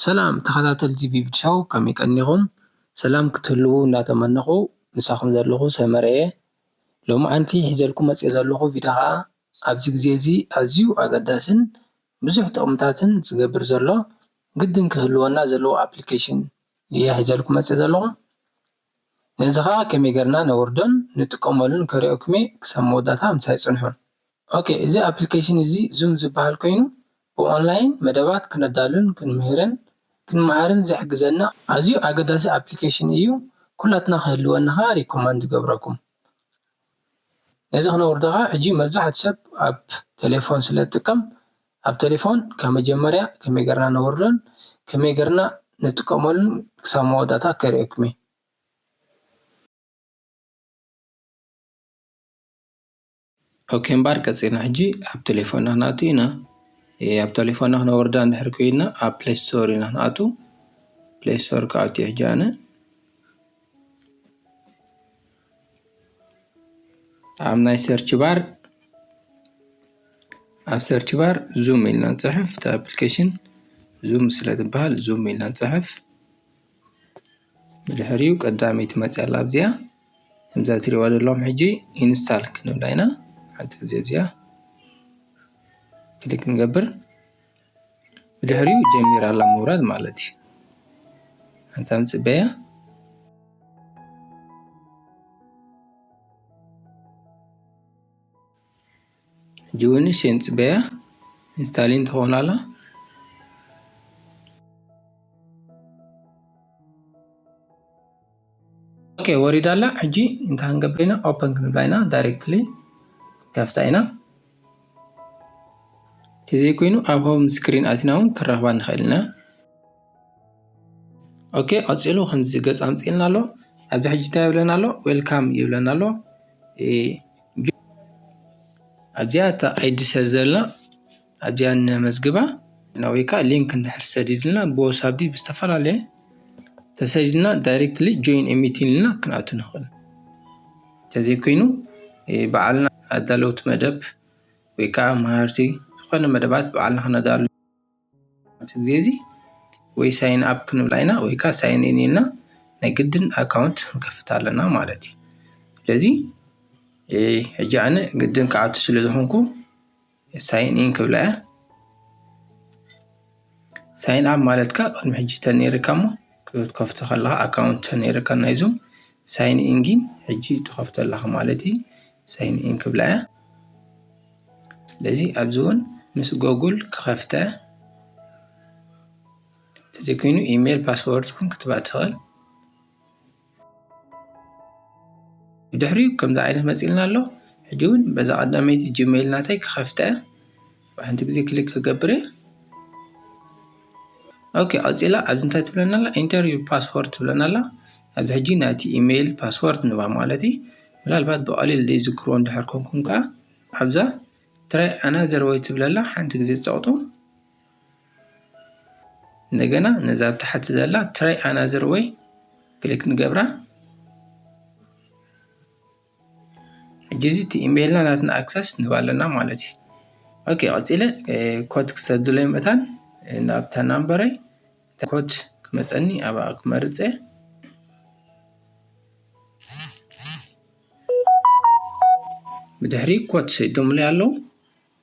ሰላም ተኸታተልቲ ቪቪድ ሾው፣ ከመይ ቀኒኹም? ሰላም ክትህልዉ እንዳተመነኹ፣ ምሳኹም ዘለኹ ሰመረ እየ። ሎማዓንቲ ሒዘልኩም መፅየ ዘለኹ ቪድዮ ኸዓ ኣብዚ ግዜ እዚ ኣዝዩ ኣገዳስን ብዙሕ ጥቕምታትን ዝገብር ዘሎ ግድን ክህልወና ዘለዎ ኣፕሊኬሽን እየ ሒዘልኩም መፅየ ዘለኹ። ነዚ ኸዓ ከመይ ጌርና ነውርዶን ንጥቀመሉን ከርእየኩም እየ። ክሳብ መወዳእታ ምሳይ ፅንሑ። ኦኬ፣ እዚ ኣፕሊኬሽን እዚ ዙም ዝበሃል ኮይኑ ብኦንላይን መደባት ክነዳሉን ክንምህርን ክንመሃርን ዝሕግዘና ኣዝዩ ኣገዳሲ ኣፕሊኬሽን እዩ። ኩላትና ክህልወና ኸዓ ሪኮማንድ ይገብረኩም። ነዚ ክነውርዶ ኸዓ ሕጂ መብዛሕትኡ ሰብ ኣብ ቴሌፎን ስለ ዝጥቀም ኣብ ቴሌፎን ካብ መጀመርያ ከመይ ጌርና ነውርዶን ከመይ ጌርና ንጥቀመሉን ክሳብ መወዳእታ ከርእየኩም እየ። ኦኬ እምበኣር ቀፂልና ሕጂ ኣብ ቴሌፎንና ክንኣቱ ኢና። እ፣ ኣብ ቴሌፎንና ክነወርዳ እንድሕር ኮይንና ኣብ ፕሌይ ስቶር ኢና ክንኣቱ። ፕሌይ ስቶር ክኣቱ እየ ሕጂ ኣነ። ኣብ ናይ ሰርች ባር፣ ኣብ ሰርች ባር ዙም ኢልና ንፅሕፍ። እታ ኣፕሊኬሽን ዙም ስለ ትበሃል ዙም ኢልና ንፅሕፍ። ብድሕሪኡ ቀዳመይቲ መፅያ ኣላ ኣብዚኣ። ከምዛ ትሪእዋ ዘለኹም ሕጂ ኢንስታል ክንብላ ኢና። ሓንቲ ግዜ ኣብዚኣ ክሊክ ንገብር። ብድሕሪኡ ጀሚራ ኣላ ምውራድ ማለት እዩ። ሓንሳብ ንፅበያ። ሕጂ እውን ንእሽተይ ንፅበያ። ኢንስታሊን ትኸውን ኣላ። ኦኬ፣ ወሪዳ ኣላ። ሕጂ እንታይ ክንገብር ኢና? ኦፐን ክንብላ ኢና። ዳይሬክትሊ ከፍታ ኢና። ተዘይኮይኑ ኣብ ሆም ስክሪን ኣቲና እውን ክንረኽባ ንኽእል ኢና። ኦኬ፣ ቀፂሉ ከምዚ ገፅ ኣምፅእልና ኣሎ። ኣብዚ ሕጂ እንታይ ይብለና ኣሎ? ዌልካም ይብለና ኣሎ። እ፣ ኣብዚኣ እታ ኣይዲ ሰብ ዘላ ኣብዚኣ ነመዝግባ። እና ወይ ከዓ ሊንክ እንድሕር ሰዲድልና ብወሳብ ድዩ ብዝተፈላለየ ተሰዲድና ዳይሬክትሊ ጆይን ኤ ሚቲንግ ኢልና ክንኣቱ ንኽእል። እንተዘይኮይኑ፣ እ፣ ባዕልና ኣዳለውቲ መደብ ወይ ከዓ መሃርቲ ዝኾነ መደባት ባዕልና ክነዳሉ ኣብቲ ግዜ እዚ ወይ ሳይን ኣፕ ክንብላ ኢና ወይ ከዓ ሳይን ኢን ኢልና ናይ ግድን ኣካውንት ክንከፍት ኣለና ማለት እዩ። ስለዚ፣ እ፣ ሕጂ ኣነ ግድን ክኣቱ ስለ ዝኾንኩ ሳይን ኢን ክብላ እያ። ሳይን ኣፕ ማለት ከዓ ቅድሚ ሕጂ ተነይርካ እሞ ክትከፍቶ ከለኻ ኣካውንት ተነይርካ ናይ ዙም ሳይን ኢን ግን ሕጂ ትኸፍቶ ኣለኻ ማለት እዩ። ሳይን ኢን ክብላ እያ። ስለዚ ኣብዚ እውን ምስ ጎጉል ክኸፍተ እንተዘይኮይኑ ኢሜይል ፓስወርድ እውን ክትባእ ትኽእል። ብድሕሪኡ ከምዚ ዓይነት መፂልና ኣሎ። ሕጂ እውን በዛ ቀዳመይቲ ጂሜይል ናተይ ክኸፍተ ሓንቲ ግዜ ክሊክ ክገብር እየ። ኦኬ፣ ቀፂላ ኣብዚ እንታይ ትብለና ኣላ? ኢንተር ዩር ፓስወርድ ትብለና ኣላ። ኣብዚ ሕጂ ናይቲ ኢሜይል ፓስወርድ ንባ ማለት እዩ። ምናልባት ብቐሊል ዘይዝክርዎ እንድሕር ኮንኩም ከዓ ኣብዛ ትራይ ኣናዘር ወይ ትብለላ ሓንቲ ግዜ ፀቕጡ። እንደገና ነዛ ኣብ ታሕቲ ዘላ ትራይ ኣናዘር ወይ ክሊክ ንገብራ። ሕጂ እዚ እቲ ኢሜይልና ናትና ኣክሰስ ንባ ኣለና ማለት እዩ። ኦኬ፣ ቀፂለ፣ እ፣ ኮድ ክሰዱለይ መታን፣ እ፣ ናብታ ናምበረይ ኮድ ክመፀኒ ኣብኣ ክመርፀ። ብድሕሪ ኮድ ሰዲዶምለይ ኣለዉ።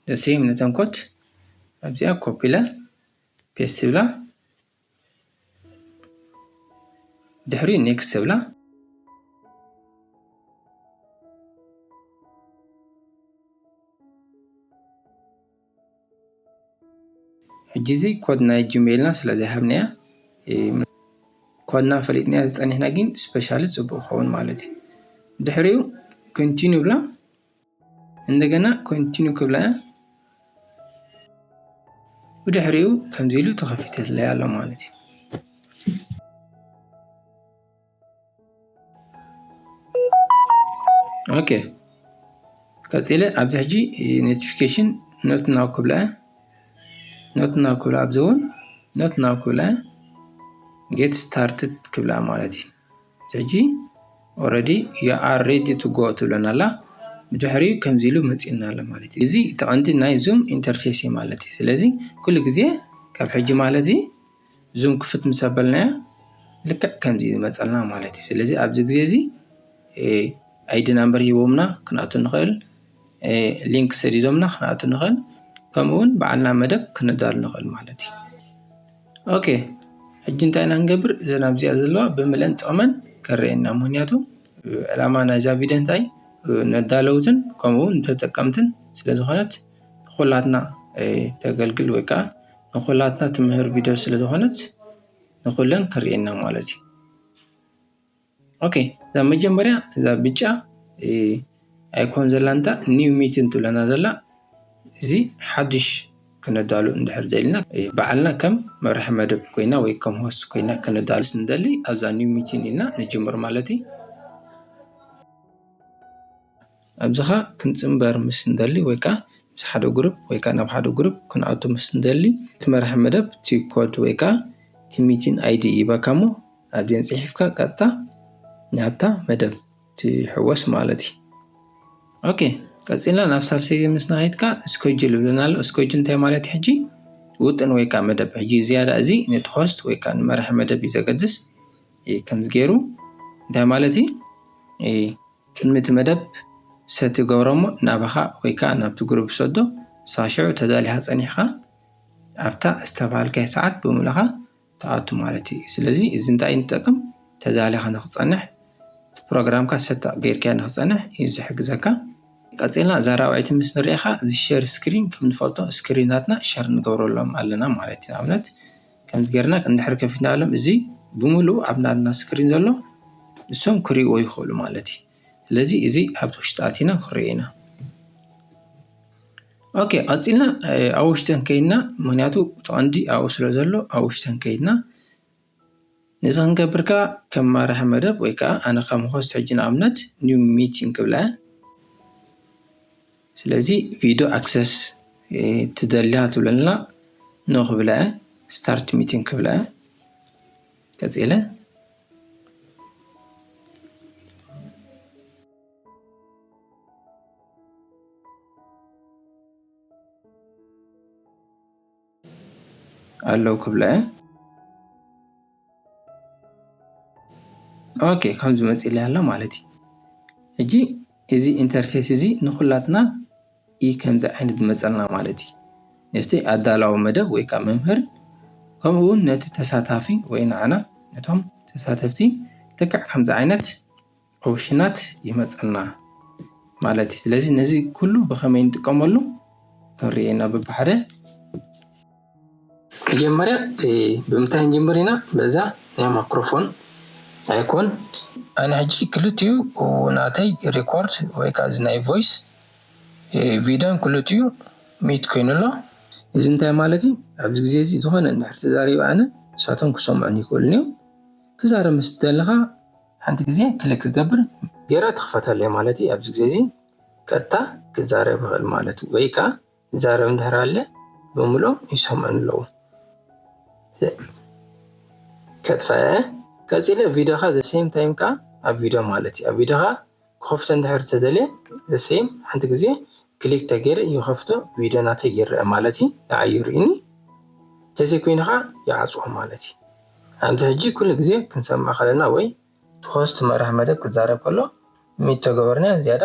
ደሴም ነተን ኮድ ኣብዚኣ ኮፒ ኢለ ፔስት ይብላ። ድሕሪ ኔክስት ይብላ። ሕጂ እዚ ኮድ ናይ ጂሜይልና ስለ ዘይሃብናያ፣ እ፣ ኮድና ፈሊጥናያ ዝጸኒሕና ግን ስፔሻሊ ጽቡቕ ክኸውን ማለት እዩ። ድሕሪኡ ኮንቲኒው ብላ። እንደገና ኮንቲኒው ክብላ እያ። ብድሕሪኡ ከምዚ ኢሉ ተኸፊተለይ ኣሎ ማለት እዩ። ኦኬ። ቀጺለ ኣብዚ ሕጂ ኖቲፊኬሽን ኖት ናው ክብላ እያ። ኖት ናው ክብላ ኣብዚ እውን ኖት ናው ክብላ እያ። ጌት ስታርትድ ክብላ ማለት እዩ። ሕጂ ኦረዲ you are ready to go ትብለና ኣላ። ብድሕሪኡ ከምዚ ኢሉ መፂና ኣሎ ማለት እዩ። እዚ እቲ ቀንዲ ናይ ዙም ኢንተርፌስ እዩ ማለት እዩ። ስለዚ ኩሉ ግዜ ካብ ሕጂ ማለት እዩ ዙም ክፍት ምስ ኣበልናያ ልክዕ ከምዚ ዝመፀልና ማለት እዩ። ስለዚ ኣብዚ ግዜ እዚ ID number ሂቦምና ክንኣቱ ንኽእል፣ ሊንክ ሰዲዶምና ክንኣቱ ንኽእል፣ ከምኡ እውን ባዕልና መደብ ክንዳሉ ንኽእል ማለት እዩ። ኦኬ፣ ሕጂ እንታይ ኢና ክንገብር? እዘን ኣብዚኣ ዘለዋ ብምለን ጥቕመን ከርእየና። ምክንያቱ ዕላማ ናይዛ ቪድዮ እንታይ ነዳለውትን ከምኡ እውን ንተጠቀምትን ስለዝኾነት ንኩላትና ተገልግል ወይ ከዓ ንኩላትና ትምህር ቪድዮ ስለዝኾነት ንኩለን ከርእየና ማለት እዩ። ኦኬ፣ እዛ መጀመርያ እዛ ብጫ ኣይኮን ዘላ እንታ new meeting ትብለና ዘላ፣ እዚ ሓዱሽ ክነዳሉ እንድሕር ደሊና ባዕልና ከም መራሒ መደብ ኮይና ወይ ከም ሆስት ኮይና ክነዳሉ ስንደሊ ኣብዛ new meeting ኢልና ንጅምር ማለት እዩ። ኣብዚኻ ክንፅምበር ምስ እንደሊ ወይ ከዓ ምስ ሓደ ግሩፕ ወይ ከዓ ናብ ሓደ ግሩፕ ክንኣቱ ምስ እንደሊ እቲ መራሒ መደብ እቲ ኮድ ወይ ከዓ እቲ meeting ID ይበካ እሞ ኣብዚአን ፅሒፍካ ቀጥታ ናብታ መደብ ትሕወስ ማለት እዩ። ኦኬ፣ ቀፂልና ናብ ሳልሰይቲ ምስ ናኸድካ schedule ይብለና ኣሎ። Schedule እንታይ ማለት እዩ? ሕጂ ውጥን ወይ ከዓ መደብ። ሕጂ ዝያዳ እዚ ነቲ ሆስት ወይ ከዓ ንመራሒ መደብ እዩ ዘገድስ። ከምዚ ገይሩ እንታይ ማለት እዩ? ቅድሚ እቲ መደብ ሰት ይገብሮ እሞ ናባኻ ወይ ከዓ ናብቲ ግሩፕ ሰዶ ሳሽዑ ተዳሊኻ ፀኒሕካ ኣብታ ዝተባሃልካዮ ሰዓት ብምልኻ ትኣቱ ማለት እዩ። ስለዚ እዚ እንታይ ንጠቅም? ተዳሊኻ ንክፀንሕ ፕሮግራምካ ሰት ጌርካዮ ንክፀንሕ እዩ ዝሕግዘካ። ቀፂልና እዛ ራብዐይቲ ምስ ንሪኢኻ እዚ ሸር ስክሪን ከም ንፈልጦ ስክሪናትና ሸር ንገብረሎም ኣለና ማለት እዩ። ንኣብነት ከምዚ ጌርና እንድሕር ከፊትናሎም እዚ ብምሉእ ኣብ ናትና ስክሪን ዘሎ ንሶም ክርእይዎ ይኽእሉ ማለት እዩ። ስለዚ እዚ ኣብ ውሽጢ ኣቲና ክንሪኦ ኢና። ኦኬ፣ ቀፂልና ኣብ ውሽጠን ከይድና፣ ምክንያቱ እቲ ቀንዲ ኣብኡ ስለ ዘሎ ኣብ ውሽጠን ከይድና ነዚ ክንገብር ከኣ ከም መራሒ መደብ ወይ ከዓ ኣነ ከም ሆስት ሕጂ ንኣብነት new meeting ክብላ እየ። ስለዚ ቪድዮ ኣክሰስ ትደልያ ትብለና no ክብላ እየ። Start meeting ክብላ እየ። ቀፂለ ኣለዉ ክብላ እየ። ኦኬ፣ ከምዚ መፂእለይ ኣሎ ማለት እዩ። ሕጂ እዚ ኢንተርፌስ እዚ ንኩላትና እዩ ከምዚ ዓይነት ዝመፀልና ማለት እዩ። ነቲ ኣዳላዊ መደብ ወይ ከዓ መምህር ከምኡ እውን ነቲ ተሳታፊ ወይ ንዓና ነቶም ተሳተፍቲ ልክዕ ከምዚ ዓይነት ኦፕሽናት ይመፀና ማለት እዩ። ስለዚ ነዚ ኩሉ ብኸመይ ንጥቀመሉ ክንርኢ ኢና በብሓደ። መጀመርያ ብምንታይ ንጅምር ኢና? በዛ ናይ ማይክሮፎን ኣይኮን። ኣነ ሕጂ ክልቲኡ ናተይ ሪኮርድ ወይ ከዓ እዚ ናይ ቮይስ ቪድዮን ክልቲኡ ሚት ኮይኑ ኣሎ። እዚ እንታይ ማለት እዩ? ኣብዚ ግዜ እዚ ዝኾነ እንድሕር ተዛሪበ ኣነ ንሳቶም ክሰምዑን ይኽእሉን እዮም። ክዛረብ ምስ ትደሊ ኸዓ ሓንቲ ግዜ ክሊክ ክገብር ገይራ ትኽፈተለይ ማለት እዩ። ኣብዚ ግዜ እዚ ቀጥታ ክዛረብ ይኽእል ማለት እዩ። ወይ ከዓ ክዛረብ እንድሕር ኣለ ብምልኦም ይሰምዑን ኣለዉ። ከጥፈአ ቀፂለ ቪድዮኻ the same time ከዓ ኣብ ቪድዮ ማለት እዩ። ኣብ ቪድዮኻ ክኸፍቶ እንድሕር ተደልየ the same ሓንቲ ግዜ ክሊክ ተገይረ ይኸፍቶ ቪድዮ ናተይ ይረአ ማለት እዩ። ንዓይ ይርእኒ ተዘይኮይኑ ከዓ ይዓፅዎ ማለት እዩ። ኣብዚ ሕጂ ኩሉ ግዜ ክንሰምዕ ከለና ወይ እቲ ሆስት መራሒ መደብ ክዛረብ ከሎ ሚት ተገበርና ዝያዳ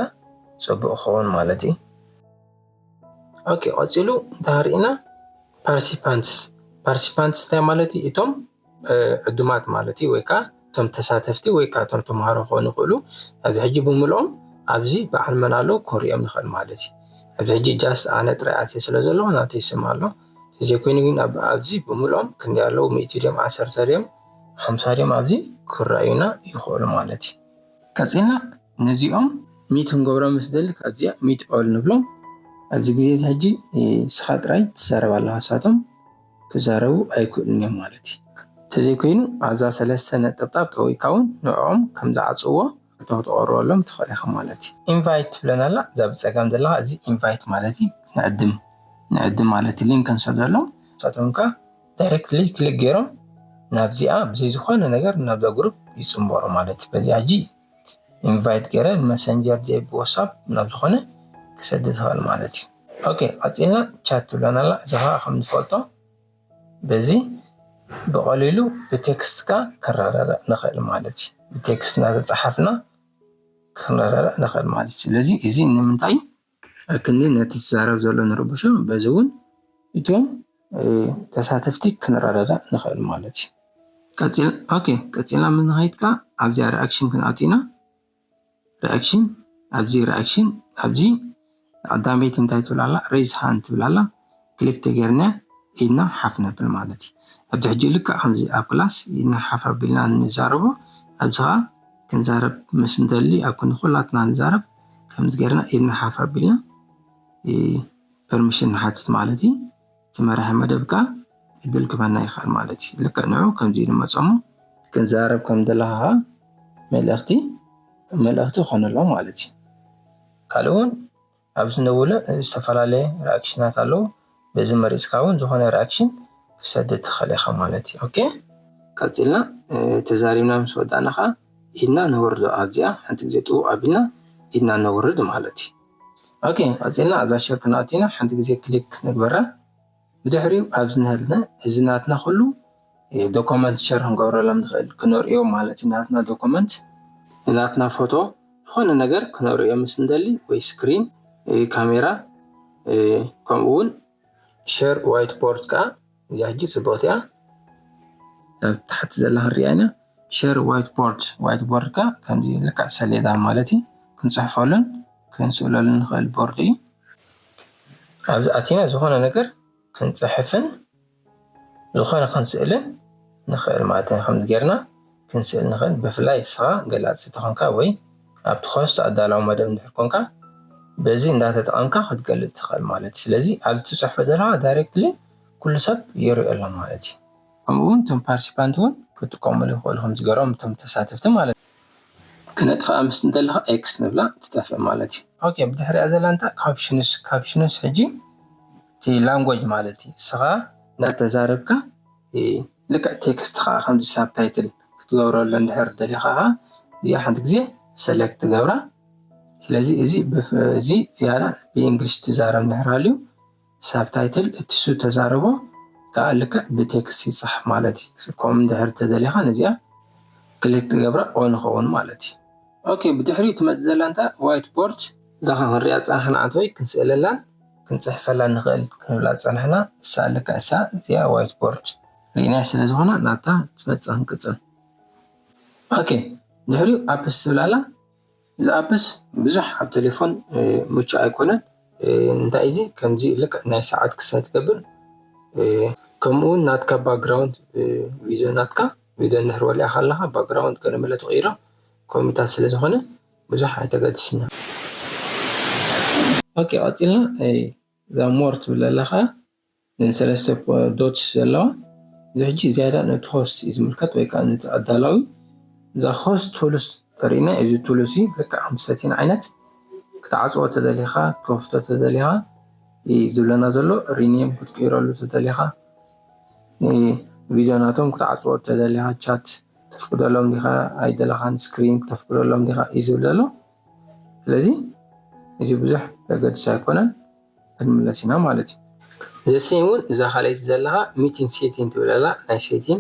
ፅቡቅ ክኸውን ማለት እዩ። ኦኬ፣ ቀፂሉ እንታይ ርኢና? ፓርቲሲፓንትስ። ፓርቲሲፓንትስ እንታይ ማለት እዩ? እቶም ዕዱማት ማለት እዩ፣ ወይ ከዓ እቶም ተሳተፍቲ ወይ ከዓ እቶም ተምሃሮ ክኾኑ ይኽእሉ። ኣብዚ ሕጂ ብምልኦም ኣብዚ በዓል መን ኣለዉ ክንሪኦም ንኽእል ማለት እዩ። ኣብዚ ሕጂ ጃስት ኣነ ጥራይ ኣትየ ስለ ዘለኹ ናተይ ስም ኣሎ። ተዘይኮይኑ ግን ኣብዚ ብምልኦም ክንደይ ኣለዉ? ሚእቲ ድዮም፣ ዓሰርተ ድዮም፣ ሓምሳ ድዮም ኣብዚ ክረኣዩና ይኽእሉ ማለት እዩ። ቀፂልና ነዚኦም ሚት ክንገብሮም ምስ ደሊ ካብዚኣ ሚት ኦል ንብሎም። ኣብዚ ግዜ እዚ ሕጂ ንስኻ ጥራይ ትዛረብ ኣለኻ፣ ንሳቶም ክዛረቡ ኣይክእሉን እዮም ማለት እዩ። እንተዘይኮይኑ ኣብዛ ሰለስተ ነጠብጣብ ጠዊካ እውን ንዕኦም ከም ዝዓፅዎ ሕቶ ክትቐርበሎም ትኽእል ኢኻ ማለት እዩ። ኢንቫይት ትብለና ኣላ እዛ ብፀጋም ዘለኻ፣ እዚ ኢንቫይት ማለት እዩ። ንዕድም ንዕድም ማለት እዩ። ሊንክ ክንሰደሎም ንሳቶም ከ ዳይሬክትሊ ክሊክ ገይሮም ናብዚኣ ብዘይ ዝኾነ ነገር ናብዛ ግሩፕ ይፅንበሩ ማለት እዩ። በዚኣ ሕጂ ኢንቫይት ገይረ ብመሰንጀር ድየ ብዋትሳፕ ናብ ዝኾነ ክሰድ ትኽእል ማለት እዩ። ኦኬ፣ ቀፂልና ቻት ትብለና ኣላ። እዚ ከዓ ከም ንፈልጦ በዚ ብቐሊሉ ብቴክስት ከኣ ክንረዳዳእ ንኽእል ማለት እዩ። ብቴክስት እናተጻሓፍና ክንረዳዳእ ንኽእል ማለት እዩ። ስለዚ እዚ ንምንታይ? ክንዲ ነቲ ዝዛረብ ዘሎ ንርብሾ፣ በዚ እውን እቶም ተሳተፍቲ ክንረዳዳእ ንኽእል ማለት እዩ። ቀፂልና ምን ንኸይድ ከኣ ኣብዚኣ ሪኣክሽን ክንኣቱ ኢና። ሪኣክሽን ኣብዚ ሪኣክሽን ኣብዚ ቀዳመይቲ እንታይ ትብል ኣላ? ሬዝ ሃንድ ትብል ኣላ። ክሊክ ተገይርና ኢድና ሓፍ ነብል ማለት እዩ። ኣብዚ ሕጂ ልክዕ ከምዚ ኣብ ክላስ ኢድና ሓፍ ኣቢልና ንዛረቦ፣ ኣብዚ ኸዓ ክንዛረብ ምስ እንደሊ ኣብ ክንዲ ኩላትና ንዛረብ ከምዚ ገይርና ኢድና ሓፍ ኣቢልና ፐርሚሽን ንሓትት ማለት እዩ። እቲ መራሒ መደብ ከኣ ዕድል ክበና ይኽእል ማለት እዩ። ልክዕ ንዑ ከምዚ ኢሉ መጾሞ ክንዛረብ ከም ዘለኻ ከኣ መልእኽቲ መልእኽቲ ይኾነሎም ማለት እዩ። ካልእ እውን ኣብዚ ነብሎ ዝተፈላለየ ሪኣክሽናት ኣለዉ። በዚ መሪጽካ እውን ዝኾነ ሪኣክሽን ክሰድድ ትኽእል ኢኻ ማለት እዩ። ኦኬ ቀጺልና ተዛሪብና ምስ ወዳእና ከኣ ኢድና ነወርዶ ኣብዚኣ ሓንቲ ግዜ ጥውቕ ኣቢልና ኢድና ነውርድ ማለት እዩ። ኦኬ ቀጺልና ኣብዛ ሸር ክንኣቱ ኢና ሓንቲ ግዜ ክሊክ ንግበራ። ብድሕሪኡ ኣብዚ ንህልና እዚ ናትና ኩሉ ዶኮመንት ሸር ክንገብረሎም ንኽእል ክነርእዮ ማለት እዩ። ናትና ዶኮመንት ናትና ፎቶ ዝኾነ ነገር ክነርእዮ ምስ እንደሊ ወይ ስክሪን ካሜራ ከምኡ እውን ሸር ዋይት ቦርድ ከዓ እዚኣ ሕጂ ፅብቕቲ እያ። ኣብ ታሕቲ ዘላ ክንሪኣ ኢና። ሸር ዋይት ቦርድ ዋይት ቦርድ ከዓ ከምዚ ልክዕ ሰሌዳ ማለት እዩ። ክንፅሕፈሉን ክንስእለሉን ንኽእል ቦርድ እዩ። ኣብዚ ኣቲና ዝኾነ ነገር ክንፅሕፍን ዝኾነ ክንስእልን ንኽእል ማለት ኢና። ከምዚ ጌርና ክንስእል ንኽእል። ብፍላይ ንስኻ ገላፂ ተኾንካ ወይ ኣብቲ ሆስት ኣዳላዊ መደብ እንድሕር ኮንካ በዚ እንዳተጠቐምካ ክትገልፅ ትኽእል ማለት እዩ። ስለዚ ኣብ ትፅሕፎ ዘለኻ ዳይሬክትሊ ኩሉ ሰብ ይሪኦ ኣሎ ማለት እዩ። ከምኡ እውን እቶም ፓርቲሲፓንት እውን ክጥቀሙሉ ይኽእሉ ከምዚ ገይሮም እቶም ተሳተፍቲ ማለት እዩ። ክነጥፍኣ ምስ እንደለኻ ኤክስ ንብላ ትጠፍእ ማለት እዩ። ኦኬ ብድሕሪኣ ዘላ እንታይ ካፕሽንስ ካፕሽንስ ሕጂ እቲ ላንጎጅ ማለት እዩ። ንስኻ እንዳተዛረብካ ልክዕ ቴክስት ከዓ ከምዚ ሳብታይትል ክትገብረሉ እንድሕር ደሊኻ ከዓ እዚኣ ሓንቲ ግዜ ሰሌክት ትገብራ። ስለዚ እዚ እዚ ዝያዳ ብእንግሊሽ ትዛረብ እንድሕር ሃልዩ ሳብታይትል እቲ ሱ ተዛረቦ ከዓ ልክዕ ብቴክስት ይፅሓፍ ማለት እዩ። ከምኡ እንድሕር ተደሊኻ ነዚኣ ክሊክ ትገብራ ኦን ይኸውን ማለት እዩ። ኦኬ ብድሕሪኡ ትመፅእ ዘላ እንታ ዋይት ቦርድ እዛ ክንሪኣ ዝፀናሕና ኣንተ ወይ ክንስእለላን ክንፅሕፈላን ንኽእል ክንብላ ዝፀናሕና እሳ ልክዕ እሳ እዚኣ ዋይት ቦርድ ርኢናያ ስለ ዝኾና ናብታ ትመፅእ ክንቅፅል። ኦኬ ድሕሪኡ ኣፕስ ትብል ኣላ። እዚ ኣፕስ ብዙሕ ኣብ ቴሌፎን ምቹእ ኣይኮነን። እንታይ እዚ ከምዚ ልክዕ ናይ ሰዓት ክሳይ ትገብር ከምኡ እውን ናትካ ባክግራውንድ ቪድዮ ናትካ ቪድዮ እንድሕር ወሊዕካ ኣለኻ ባክግራውንድ ገለ መለ ትቕይሮ ኮምፒውተር ስለ ዝኾነ ብዙሕ ኣይተገድስና። ኦኬ ቀፂልና እዛ ሞር ትብል ኣለኻ ንሰለስተ ዶት ዘለዋ እዚ ሕጂ ዝያዳ ነቲ ሆስት እዩ ዝምልከት ወይ ከዓ ነቲ ኣዳላዊ እዛ ሆስት ቱልስ ተርእና እዚ ቱልስ እዩ ልክዕ ከም ሰቲን ዓይነት ክትዓፅዎ ተደሊኻ ክትከፍቶ ተደሊኻ እዩ ዝብለና ዘሎ ሪኔም ክትቅይረሉ ተደሊኻ ቪድዮ ናቶም ክትዓፅዎ ተደሊኻ ቻት ተፍቅደሎም ዲኻ ኣይደለኻን ስክሪን ክተፍቅደሎም ዲኻ እዩ ዝብል ዘሎ ስለዚ እዚ ብዙሕ ዘገድስ ኣይኮነን ክንምለስ ኢና ማለት እዩ ዘሴም እውን እዛ ካልኣይቲ ዘለኻ ሚቲንግ ሴቲን ትብል ኣላ ናይ ሴቲን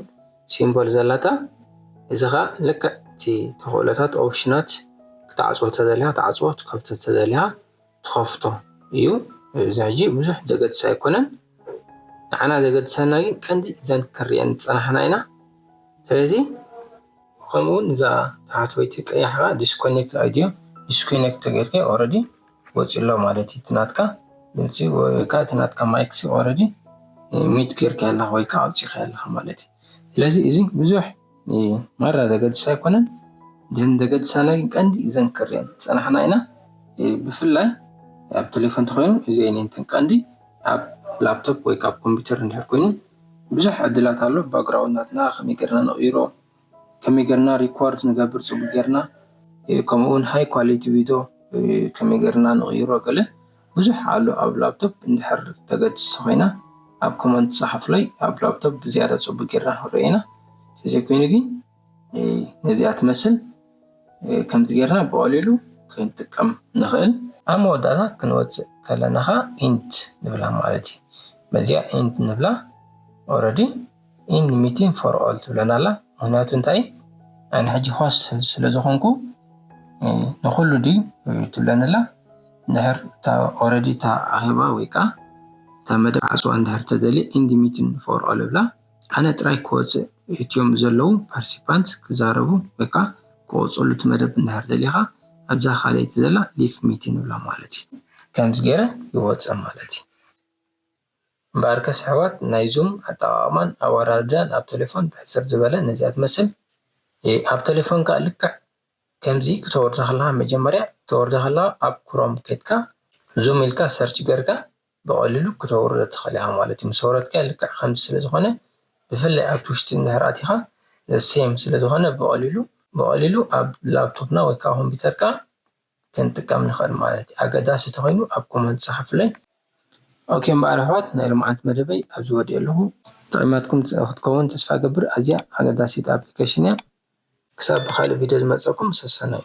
ሲምቦል ዘላታ እዚ ኸዓ ልክዕ እቲ ተኽእሎታት ኦፕሽናት ክትዓፅዎ ተደሊኻ ትዓፅዎ ክትከፍቶ ተደሊኻ ትኸፍቶ እዩ እዚ ሕጂ ብዙሕ ዘገድስ ኣይኮነን ንዓና ዘገድሰና ግን ቀንዲ እዘን ክንሪአን ዝፀናሕና ኢና ስለዚ ከምኡ እውን እዛ ታሕተወይቲ ቀያሕ ከዓ ዲስኮኔክት ኣውዲዮ ዲስኮኔክት ተገይርካ ኦረዲ ወፂ ኣሎ ማለት እዩ ናትካ ድምፂ ወይ ከዓ እቲ ናትካ ማይክ ኦረዲ ሚት ገይርካ ኣለካ ወይ ከዓ ኣውፂካ ኣለካ ማለት እዩ ስለዚ እዚ ብዙሕ ማራ ዘገድስ ኣይኮነን ግን ዘገድሳና ግን ቀንዲ እዘን ክሪአን ዝፀናሕና ኢና ብፍላይ ኣብ ቴሌፎን ተኮይኑ እዚ ኣይነንትን ቀንዲ ኣብ ላፕቶፕ ወይ ካብ ኮምፒውተር እንድሕር ኮይኑ ብዙሕ ዕድላት ኣሎ ባክግራውንድ ናትና ከመይ ገርና ንቕይሮ ከመይ ገርና ሪኮርድ ንገብር ፅቡቅ ገርና ከምኡ እውን ሃይ ኳሊቲ ቪድዮ ከመይ ገርና ንቕይሮ ገለ ብዙሕ ኣሎ ኣብ ላፕቶፕ እንድሕር ተገድስ ኮይና ኣብ ኮመንት ፀሓፍለይ ኣብ ላፕቶፕ ብዝያዳ ፅቡቅ ገርና ክንሪኦ ኢና ተዘይኮይኑ ግን ነዚኣ ትመስል ከምዚ ገርና ብቐሊሉ ክንጥቀም ንኽእል ኣብ መወዳእታ ክንወፅእ ከለና ከዓ ኢንድ ንብላ ማለት እዩ በዚኣ ኢንድ ንብላ ኦረዲ End meeting for all ትብለና ኣላ። ምክንያቱ እንታይ? ኣነ ሕጂ host ስለ ዝኾንኩ ንኩሉ ድዩ ትብለኒ ኣላ። እንድሕር already እታ ኣኼባ ወይ ከዓ እታ መደብ ዓፅዋ እንድሕር ተደልየ end meeting for all እብላ። ኣነ ጥራይ ክወፅእ እትዮም ዘለዉ participants ክዛረቡ ወይ ከዓ ክቆፅሉ እቲ መደብ እንድሕር ደሊኻ ኣብዛ ካልኣይቲ ዘላ leave meeting እብላ ማለት እዩ። ከምዚ ገይረ ይወፅእ ማለት እዩ። እምበኣርከስ ኣሕዋት ናይ ዙም ኣጠቓቕማን ኣወራርዳን ኣብ ቴሌፎን ብሕፅር ዝበለ ነዚኣ ትመስል። ኣብ ቴሌፎንካ ልክዕ ከምዚ ክተወርዶ ከለኻ መጀመርያ ክተወርዶ ከለኻ ኣብ ክሮም ከድካ ዙም ኢልካ ሰርች ገርካ ብቐሊሉ ክተውርዶ ትኽእል ኢኻ ማለት እዩ። ምስ ወረድካ ልክዕ ከምዚ ስለ ዝኾነ ብፍላይ ኣብቲ ውሽጢ እንድሕር ኣቲኻ same ስለ ዝኾነ ብቐሊሉ ብቐሊሉ ኣብ ላፕቶፕና ወይ ከዓ ኮምፒውተርካ ክንጥቀም ንኽእል ማለት እዩ። ኣገዳሲ ተኾይኑ ኣብ ኮመንት ጸሓፉለይ። ኦኬ እምበኣር ኣሕዋት ናይ ሎምዓንቲ መደበይ ኣብዚ ወዲኦ ኣለኹ። ጠቒማትኩም ክትከውን ተስፋ ገብር። ኣዝያ ኣገዳሲት ኣፕሊኬሽን እያ። ክሳብ ብካልእ ቪድዮ ዝመፀኩም ሰሰናዩ።